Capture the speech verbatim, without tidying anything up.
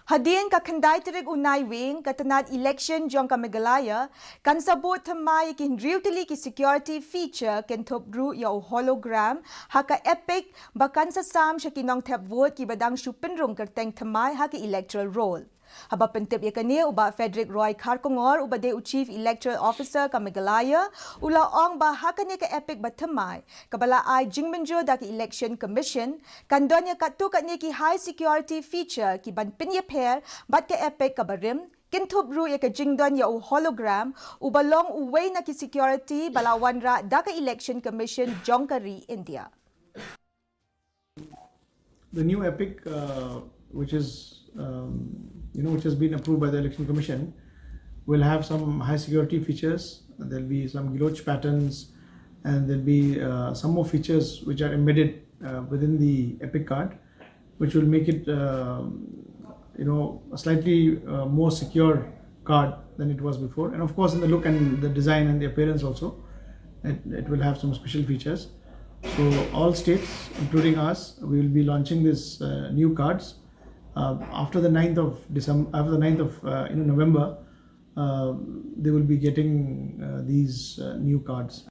Hadien ka khyndai tarik u Naiwieng, ka tnat election jong ka Meghalaya kan sa bud thymmai ïa ki hynriew tylli ki security feature, kynthup ruh ïa u hologram ha ka EPIC, ba kan sa sam sha ki nongthep vote kiba dang shu pynrung kyrteng thymmai ha ka electoral roll. Haba pyntip ïa kane, u Bah Frederick Roy Kharkongor, uba dei u Chief Electoral Officer ka Meghalaya, u la ong ba ha kane ka EPIC bathymmai, kaba la ai jingmynjur da ka Election Commission, kan don ïa katto katne ki high security feature kiban pynïapher bad ka EPIC kaba rim, kynthup ruh ïa ka jingdon ïa u hologram, uba long uwei na ki security ba la wanrah da ka Election Commission jong ka ri India. The new EPIC, uh, which is, um, you know, which has been approved by the Election Commission, will have some high security features. There'll be some giloch patterns, and there'll be, uh, some more features which are embedded, uh, within the EPIC card, which will make it, um, you know, a slightly, uh, more secure card than it was before. And of course, in the look and the design and the appearance also, it, it will have some special features. So all states, including us, we will be launching this, uh, new cards. Uh, after the ninth of December, after the ninth of, uh, you know, November, uh, they will be getting, uh, these, uh, new cards.